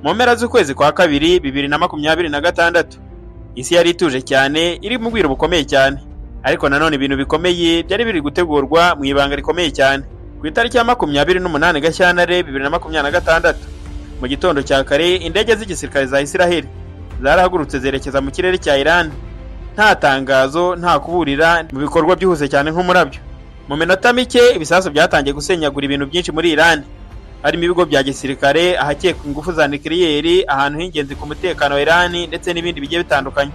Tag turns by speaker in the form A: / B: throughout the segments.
A: Mu mpera z'ukwezi kwa kabiri 2026, isi yari ituje cyane, iri mu bwiru bukomeye cyane, ariko nanone ibintu bikomeye byari biri gutegurwa mu ibanga rikomeye cyane. Ku itariki ya 28 Gashyantare 2026, mu gitondo cya kare, indege z'igisirikare za Isiraheli zarahagurutse zerekeza mu kirere cya Iran, nta tangazo, nta kuburira, mu bikorwa byihuse cyane nk'umurabyo. Mu minota mike, ibisasu byatangiye gusenyagura ibintu byinshi muri Iran, harimo ibigo bya gisirikare, ahakekwa ingufu za nucléaire, ahantu h'ingenzi ku mutekano wa Iran, ndetse n'ibindi bigiye bitandukanye.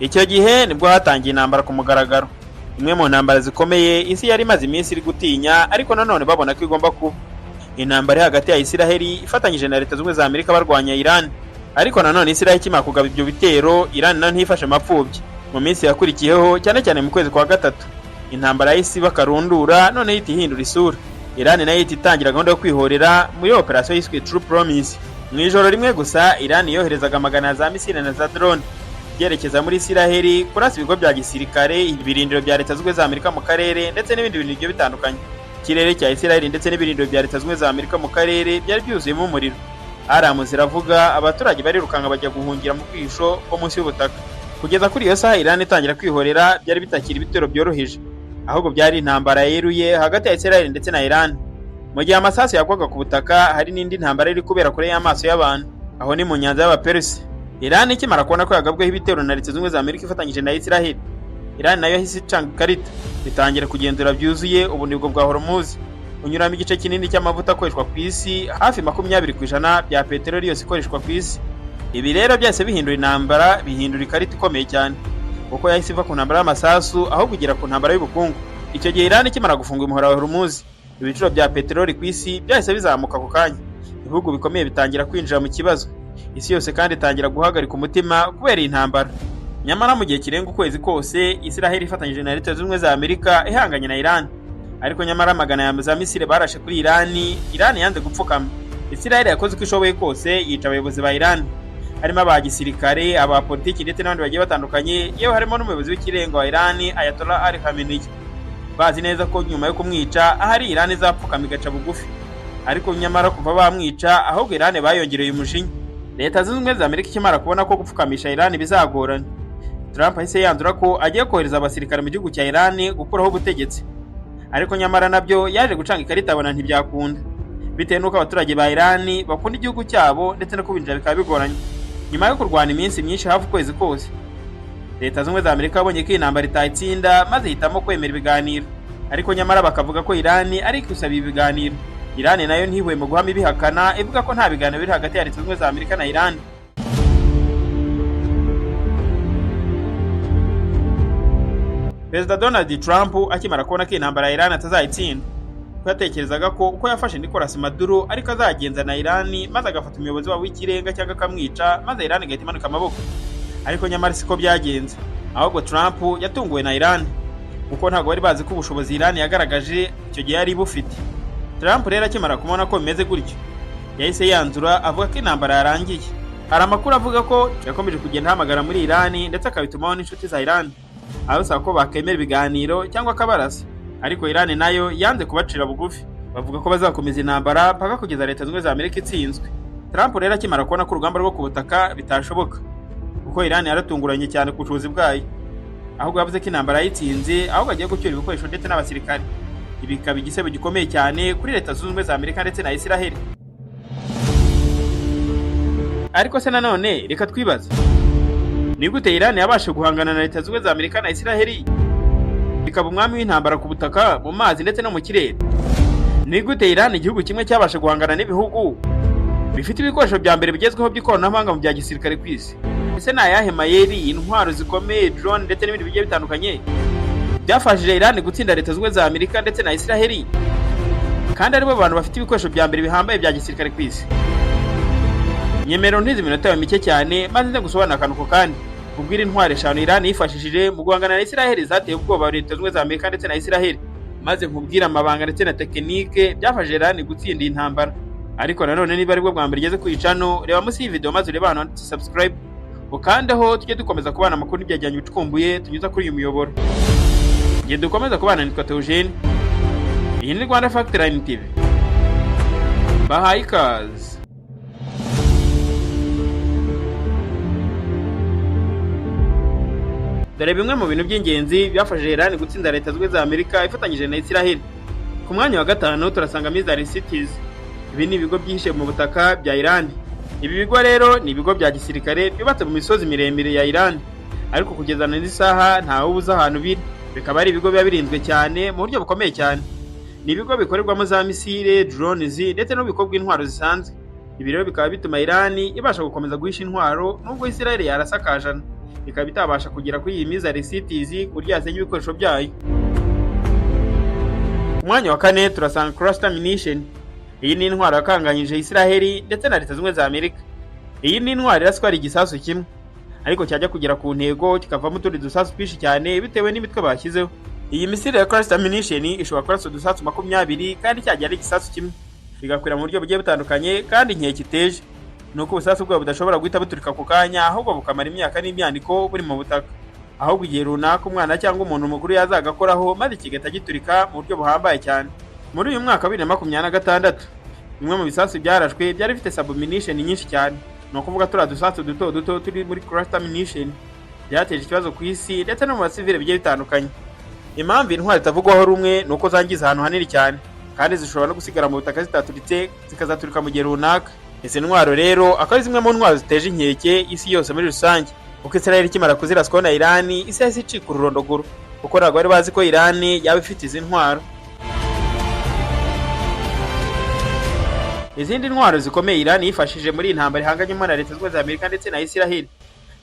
A: Icyo gihe nibwo hatangiye intambara ku mugaragaro, imwe mu ntambara zikomeye isi yari imaze iminsi iri gutinya, ariko nanone babona ko igomba kuba intambara iri hagati ya Isiraheli ifatanyije na Leta Zunze Ubumwe za Amerika barwanya Iran. Ariko nanone Isiraheli ikimara kugaba ibyo bitero, Iran nayo ntiyifashe mapfubyi. Mu minsi yakurikiyeho, cyane cyane mu kwezi kwa gatatu, intambara y'isi bakarundura none ihita ihindura isura. Iran nayo ihita itangira gahunda yo kwihorera muri operasiyo yiswe True Promise. Mu ijoro rimwe gusa, Iran yoherezaga amagana za misile na za drone byerekeza muri Isiraheli kurasa ibigo bya gisirikare, ibirindiro bya Leta Zunze Ubumwe za Amerika mu karere, ndetse n'ibindi bintu bigiye bitandukanye. Ikirere cya Isiraheli ndetse n'ibirindiro bya Leta Zunze Ubumwe za Amerika mu karere byari byuzuyemo umuriro. Alarm ziravuga, abaturage barirukanka bajya guhungira mu bwihisho bwo munsi y'ubutaka. Kugeza kuri iyo saha Iran itangira kwihorera, byari bitakiri ibitero byoroheje, ahubwo byari intambara yeruye hagati ya Isiraheli ndetse na Iran. Mu gihe amasasu yagwaga ku butaka, hari n'indi ntambara iri kubera kure y'amaso y'abantu, aho ni mu nyanja y'Abaperisi. Iran ikimara kubona ko yagabweho ibitero na Leta Zunze Ubumwe za Amerika ifatanyije na Isiraheli, Iran nayo yahise icanga ikarita, itangira kugenzura byuzuye ubunibwo bwa Hormuz, unyuramo igice kinini cy'amavuta akoreshwa ku isi, hafi 20% bya peteroli yose ikoreshwa ku isi. Ibi rero byahise bihindura intambara, bihindura ikarita ikomeye cyane, kuko yahise iva ku ntambara y'amasasu aho kugera ku ntambara y'ubukungu. Icyo gihe Iran ikimara gufunga umuhora wa Hormuz, ibiciro bya peteroli ku isi byahise bizamuka ako kanya, ibihugu bikomeye bitangira kwinjira mu kibazo, isi yose kandi itangira guhagarika umutima kubera iyi ntambara. Nyamara mu gihe kirenga ukwezi kose, Israel ifatanyije na Leta Zunze Ubumwe za Amerika ihanganye na Iran, ariko nyamara amagana ya za misile barashe kuri Iran, Iran yanze gupfukama. Israel yakoze uko ishoboye kose yica abayobozi ba Iran, harimo aba gisirikare, aba politiki ndetse n'abandi bagiye batandukanye, yewe harimo n'umuyobozi w'ikirenga wa Iran, Ayatollah Ali Khamenei, bazi neza ko nyuma yo kumwica ahari Iran izapfukama igaca bugufi. Ariko nyamara kuva bamwica, ahubwo Iran bayongereye umujinya. Leta Zunze Ubumwe za Amerika ikimara kubona ko gupfukamisha Iran bizagorana, Trump ahise yanzura ko agiye kohereza abasirikare mu gihugu cya Iran gukuraho ubutegetsi. Ariko nyamara nabyo yaje gucanga ikarita, abona ntibyakunda, bitewe n'uko abaturage ba Iran bakunda igihugu cyabo, ndetse no kubinjira bikaba bigoranye. Nyuma yo kurwana iminsi myinshi, hafi ukwezi kose, Leta Zunze Ubumwe za Amerika yabonye ko iyi ntambara itayitsinda, maze ihitamo kwemera ibiganiro. Ariko nyamara bakavuga ko Iran ari gusaba ibiganiro. Iran nayo ntihweme guhama ibihakana, ivuga ko nta biganiro biri hagati ya Leta Zunze Ubumwe za Amerika na Iran. Perezida Donald Trump akimara kubona ko intambara ya Iran atazayitsinda, ko yatekerezaga ko uko yafashe Nicolas Maduro ariko azagenza na Iran, maze agafata umuyobozi wabo w'ikirenga cyangwa akamwica, maze Iran igahita imanuka amaboko. Ariko nyamara siko byagenze, ahubwo Trump yatunguwe na Iran, kuko ntabwo bari bazi ko ubushobozi Iran yagaragaje icyo gihe yari bufite. Trump rero akimara kubona ko bimeze gutyo, yahise yanzura avuga ko intambara yarangiye. Hari amakuru avuga ko yakomeje kugenda ahamagara muri Iran, ndetse akabitumaho n'inshuti za Iran, abasaba ko bakemera ibiganiro cyangwa akabarasa. Ariko Iran nayo yanze kubacira bugufi, bavuga ko bazakomeza intambara paka kugeza Leta Zunze Ubumwe za Amerika itsinzwe. Trump rero akimara kubona ko urugamba rwo ku butaka bitashoboka, kuko Iran yaratunguranye cyane ku bushobozi bwayo, ahubwo yavuze ko intambara yayitsinze, ahubwo agiye gucyura ibikoresho ndetse n'abasirikare. Ibi bikaba igisebo gikomeye cyane kuri Leta Zunze Ubumwe za Amerika ndetse na Isiraheli. Ariko se nanone reka twibaze: ni gute Iran yabasha guhangana na Leta Zunze Ubumwe za Amerika na Isiraheli, ikaba umwami w'intambara ku butaka, mu mazi ndetse no mu kirere? Ni gute Iran, igihugu kimwe, cyabasha guhangana n'ibihugu bifite ibikoresho bya mbere bigezweho by'ikoranabuhanga mu bya gisirikare ku isi? Ese ni ayahe mayeri, intwaro zikomeye, drone ndetse n'ibindi bigiye bitandukanye byafashije Iran gutsinda Leta Zunze Ubumwe za Amerika ndetse na Isiraheli, kandi aribo bantu bafite ibikoresho bya mbere bihambaye bya gisirikare ku isi? Nyemero ntizi iminota yawe mike cyane, maze nze gusobanura akantu ko kandi kubwira intwaro eshanu Iran yifashishije mu guhangana na Isiraheli zateye ubwoba Leta Zunze Ubumwe za Amerika ndetse na Isiraheli, maze nkubwire amabanga ndetse na tekinike byafashije Iran gutsinda iyi ntambara. Ariko nanone niba aribwo bwa mbere ugeze ku icano, reba munsi y'iyi video maze urebe ahantu handitse subscribe, ukandeho, tujye dukomeza kubana amakuru n'ibyegeranyo bicukumbuye tunyuza kuri uyu muyoboro. Igihe dukomeza kubana, nitwa Theogene, iyi ni Rwanda Fact Line TV. Bahaye ikaze. Dore bimwe mu bintu by'ingenzi byafashije Iran gutsinda Leta Zunze Ubumwe za Amerika ifatanyije na Israel. Ku mwanya wa gatanu turasanga Missile Cities. Ibi ni ibigo byihishe mu butaka bya Iran. Ibi bigo rero ni ibigo bya gisirikare byubatse mu misozi miremire ya Iran, ariko kugeza na n'isaha ntawe ubuze ahantu biri. Bikaba ari ibigo biba birinzwe cyane mu buryo bukomeye cyane. Ni ibigo bikorerwamo za misile, drones ndetse n'ububiko bw'intwaro zisanzwe. Ibi rero bikaba bituma Iran ibasha gukomeza guhisha intwaro nubwo Israel yarasakajana, ikaba itabasha kugera kuri iyi Missile Cities ku buryo yasenya ibikoresho byayo. Ku mwanya wa kane turasanga Cluster Munition. Iyi ni intwaro yakanganyije Israel ndetse na Leta Zunze Ubumwe za Amerika. Iyi ni intwaro iraswa ari igisasu kimwe, ariko cyajya kugera ku ntego kikavamo utundi dusasu twinshi cyane bitewe n'imitwe bashyizeho. Iyi misile ya Cluster Munition ishobora kurasa udusasu 20 kandi cyajya ari igisasu kimwe, bigakwira mu buryo bugiye butandukanye. Kandi inkeke iteje ni uko ubusasu bwabo budashobora guhita buturika ako kanya, ahubwo bukamara imyaka n'imyaniko buri mu butaka, ahubwo igihe runaka umwana cyangwa umuntu mukuru yazagakoraho maze kigahita giturika mu buryo buhambaye cyane. Muri uyu mwaka wa 2026, bimwe mu bisasu byarashwe byari bifite submunition nyinshi cyane, ni ukuvuga turiya dusasu duto duto turi muri cluster munition. Byateje ikibazo ku isi ndetse no mu basivile bigiye bitandukanye. Impamvu intwaro itavugwaho rumwe ni uko zangiza ahantu hanini cyane, kandi zishobora no gusigara mu butaka zitaturitse, zikazaturika mu gihe runaka. Izi ntwaro rero akaba ari zimwe mu ntwaro ziteje inkeke isi yose muri rusange, kuko Israel ikimara kuziraswaho na Iran, isi yahise icika ururondogoro, kuko ntabwo bari bazi ko Iran yaba ifite izi ntwaro. Izindi ntwaro zikomeye Iran yifashishije muri iyi ntambara ihanganyemo na Leta Zunze Ubumwe za Amerika ndetse na Israel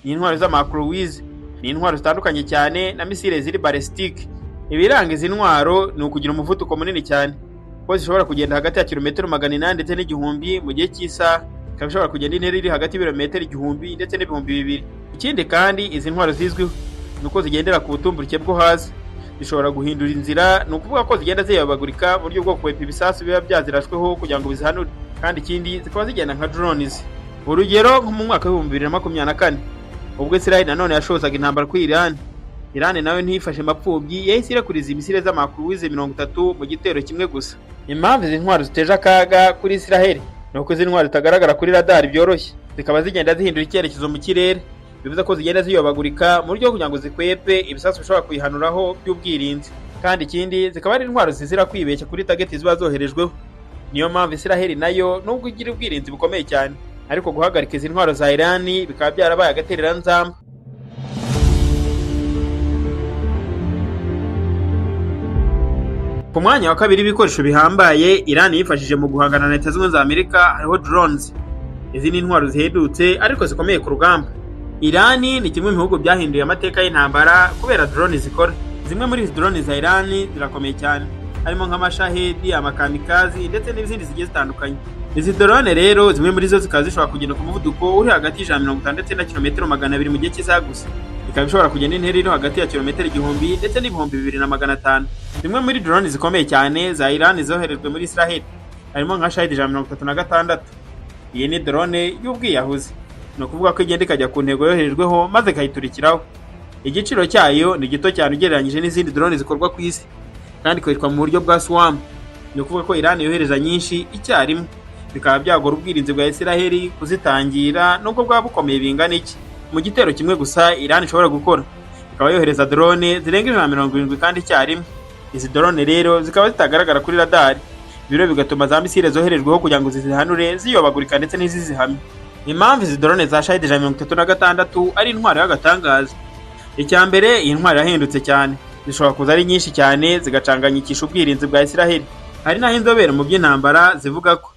A: ni intwaro z'ama cruise. Ni intwaro zitandukanye cyane na misile ziri ballistic. Ibiranga izi ntwaro ni ukugira umuvuduko munini cyane, kuko zishobora kugenda hagati ya kilometero 800 ndetse n'1000 mu gihe cy'isaha, ikaba ishobora kugenda intera iri hagati y'ibirometero 1000 ndetse n'2000. Ikindi kandi izi ntwaro zizwiho ni uko zigendera ku butumburuke bwo hasi, zishobora guhindura inzira, ni ukuvuga ko zigenda ziyobagurika mu buryo bwo kwepa ibisasu biba byazirashweho kugira ngo bizihanure. Kandi ikindi zikaba zigenda nka drones. Urugero, nko mu mwaka wa 2024, ubwo Israel nanone yashozaga intambara kuri Iran, Iran nayo ntiyifashe mapfubyi, yahise irekuriza imisile z'ama cruise 30 mu gitero kimwe gusa. Impamvu izi ntwaro ziteje akaga kuri Israel ni uko izi ntwaro zitagaragara kuri radar byoroshye, zikaba zigenda zihindura icyerekezo mu kirere, bivuze ko zigenda ziyobagurika mu buryo kugira ngo zikwepe ibisasu bishobora kuyihanuraho by'ubwirinzi. Kandi ikindi zikaba ari intwaro zizira kwibeshya kuri target ziba zoherejweho. Niyo mpamvu Israel nayo, nubwo igira ubwirinzi bukomeye cyane, ariko guhagarika izi ntwaro za Iran bikaba byarabaye agatereranzamba. Ku mwanya wa kabiri w'ibikoresho bihambaye Iran yifashishije mu guhangana na Leta Zunze Ubumwe za Amerika hariho drones. Izi ni intwaro zihendutse ariko zikomeye ku rugamba. Iran ni kimwe mu bihugu byahinduye amateka y'intambara kubera drone zikora. Zimwe muri izi drone za Iran zirakomeye cyane, harimo nk'ama Shahed, ama kamikaze ndetse n'izindi zigiye zitandukanye. Izi drone rero zimwe muri zo zikaba zishobora kugenda ku muvuduko uri hagati ya 150 ndetse na kilometero 200 mu gihe cy'isaha gusa, ikaba ishobora kugenda intera iri hagati ya kilometero 1000 ndetse n'2500. Zimwe muri drone zikomeye cyane za Iran zoherejwe muri Israel harimo nka Shahed 136. Iyi ni drone y'ubwiyahuzi, ni ukuvuga ko igenda ikajya ku ntego yoherejweho maze ikayiturikiraho. Igiciro cyayo ni gito cyane ugereranyije n'izindi drone zikorwa ku isi, kandi ikoreshwa mu buryo bwa swarm, ni ukuvuga ko Iran yohereza nyinshi icyarimwe, bikaba byagora ubwirinzi bwa Israel kuzitangira nubwo bwaba bukomeye bingana iki. Mu gitero kimwe gusa Iran ishobora gukora, ikaba yohereza drone zirenga 170 kandi icyarimwe. Izi drone rero zikaba zitagaragara kuri radari, ibiro bigatuma za misile zoherejweho kugira ngo zizihanure ziyobagurika ndetse ntizizihamye. Impamvu izi drone za Shahed 136 ari intwaro y'agatangaza: icya mbere, iyi ntwaro irahendutse cyane, zishobora kuza ari nyinshi cyane zigacanganyikisha ubwirinzi bwa Israel. Hari n'aho inzobere mu by'intambara zivuga ko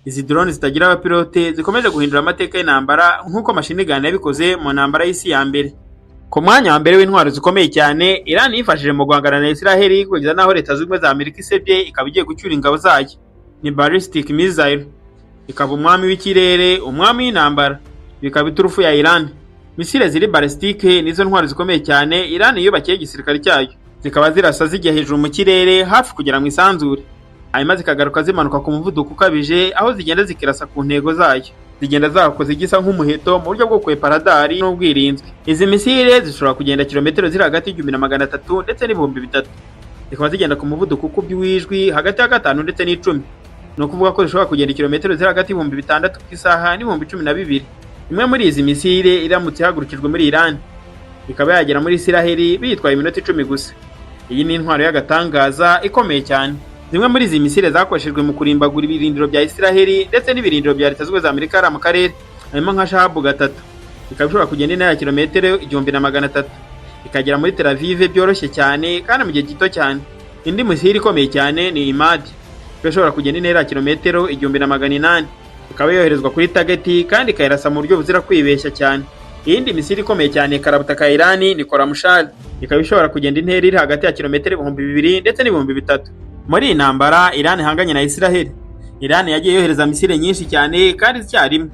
A: izi drone zitagira abapilote zikomeje guhindura amateka y'intambara nk'uko machine gun yabikoze mu ntambara y'isi ya mbere. Ku mwanya wa mbere w'intwaro zikomeye cyane Iran yifashishije mu guhangana na Israel kugeza n'aho Leta Zunze Ubumwe za Amerika isebye ikaba igiye gucyura ingabo zayo ni ballistic missile, ikaba umwami w'ikirere, umwami w'intambara, bikaba iturufu ya Iran. Misile ziri ballistic nizo ntwaro zikomeye cyane Iran yubakiye igisirikare cyayo, zikaba zirasa zijya hejuru mu kirere hafi kugera mu isanzure, hanyuma zikagaruka zimanuka ku muvuduko ukabije, aho zigenda zikirasa ku ntego zayo, zigenda zakoze igisa nk'umuheto mu buryo bwo kwepa radari n'ubwirinzi. Izi misile zishobora kugenda kilometero ziri hagati ya 1300 ndetse n'3000, zikaba zigenda ku muvuduko ukubye uw'ijwi hagati ya gatanu ndetse n'icumi, ni ukuvuga ko zishobora kugenda kilometero ziri hagati ya 6000 ku isaha n'12,000. Imwe muri izi misile iramutse ihagurukijwe muri Iran Ikaba yagera muri Isiraheli biyitwaye iminota 10 gusa. Iyi ni intwaro y'agatangaza ikomeye cyane. Zimwe muri izi misile zakoreshejwe mu kurimbagura ibirindiro bya Isiraheli ndetse n'ibirindiro bya Leta Zunze Ubumwe za Amerika hariya mu karere, harimo nka Shahabu 3, ikaba ishobora kugenda intera ya kilometero 1300, ikagera muri Tel Aviv byoroshye cyane kandi mu gihe gito cyane. Indi misile ikomeye cyane ni Imad, ikaba ishobora kugenda intera ya kilometero 1800, ikaba yoherezwa kuri target kandi ikayirasa mu buryo buzira kwibeshya cyane. Iyindi misile ikomeye cyane karabutaka ya Irani ni Khorramshahr, ikaba ishobora kugenda intera iri hagati ya kilometero 2000 ndetse n'3000. Muri iyi ntambara Iran ihanganye na Israel, Iran yagiye yohereza misile nyinshi cyane kandi icyarimwe,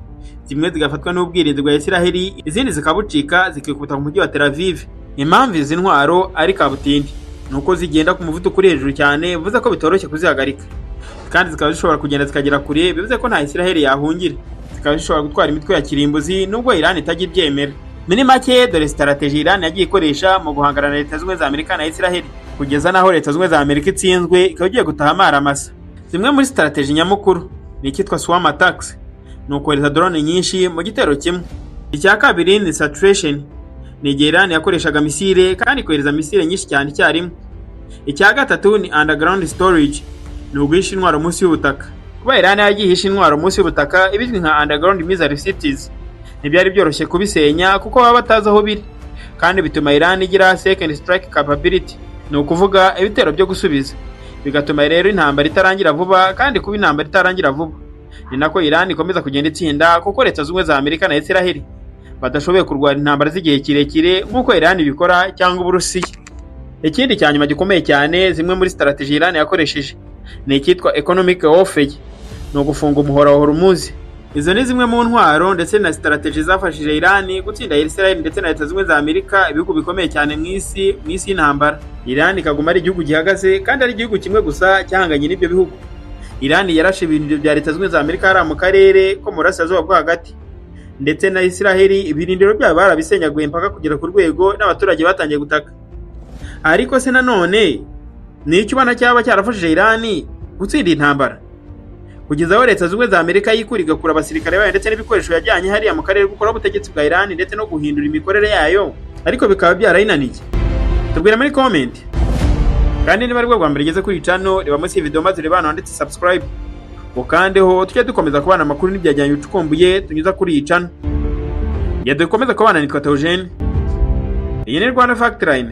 A: zimwe zigafatwa n'ubwirinzi bwa Israel, izindi zikabucika zikikubita ku mujyi wa Tel Aviv. Impamvu izi ntwaro ari kabutindi ni uko zigenda ku muvuduko uri hejuru cyane, bivuze ko bitoroshye kuzihagarika, kandi zikaba zishobora kugenda zikagera kure, bivuze ko nta Israel yahungira. Zikaba zishobora gutwara imitwe ya kirimbuzi, nubwo Iran itajya ibyemera. Muri make, dore strategy Iran yagiye ikoresha mu guhangana na Leta Zunze Ubumwe za Amerika na Israel, kugeza n'aho Leta Zunze Ubumwe za Amerika itsinzwe, ikaba igiye gutaha amaramasa. Zimwe muri strategy nyamukuru ni icyitwa swarm attacks, ni ukohereza drone nyinshi mu gitero kimwe. Icya kabiri ni saturation, ni igihe Iran yakoreshaga misile kandi ikohereza misile nyinshi cyane icyarimwe. Icya gatatu ni underground storage, ni uguhisha intwaro munsi y'ubutaka. Kuba Iran yagiye ihisha intwaro munsi y'ubutaka, ibizwi nka underground missile cities, ntibyari byoroshye kubisenya kuko baba batazi aho biri, kandi bituma Iran igira second strike capability, ni ukuvuga ibitero byo gusubiza, bigatuma rero intambara itarangira vuba. Kandi kuba intambara itarangira vuba ni nako Iran ikomeza kugenda itsinda, kuko Leta Zunze Ubumwe za Amerika na Israel badashoboye kurwana intambara z'igihe kirekire nk'uko Iran ibikora cyangwa Uburusiya. Ikindi cya nyuma gikomeye cyane, zimwe muri strategy Iran yakoresheje ni icyitwa economic warfare, ni ugufunga umuhora wa Hormuz. Izo ni zimwe mu ntwaro ndetse na strategy zafashije Iran gutsinda Israel ndetse na Leta Zunze Ubumwe za Amerika, ibihugu bikomeye cyane mu isi y'intambara. Iran ikaguma ari igihugu gihagaze kandi ari igihugu kimwe gusa cyahanganye n'ibyo bihugu. Iran yarashe ibintu bya Leta Zunze Ubumwe za Amerika hariya mu karere ko mu burasirazuba bwo hagati, ndetse na Israel ibirindiro byabo barabisenyaguye mpaka kugera ku rwego n'abaturage batangiye gutaka. Ariko se nanone ni icyo ubona cyaba cyarafashije Iran gutsinda intambara kugeza aho Leta Zunze Ubumwe za Amerika yikura, igakura abasirikare bayo ndetse n'ibikoresho yajyanye hariya mu karere gukora ubutegetsi bwa Iran ndetse no guhindura imikorere yayo, ariko bikaba byarayinaniye? Tubwira muri comment. Kandi niba aribwo bwa mbere ugeze kuri iyi channel, reba munsi video maze urebe ahantu handitse subscribe, ukandeho, tujye dukomeza kubana amakuru n'ibyegeranyo bicukumbuye tunyuza kuri iyi channel. Ya dukomeza kubana, nitwa Theogene, iyi ni Rwanda Fact Line.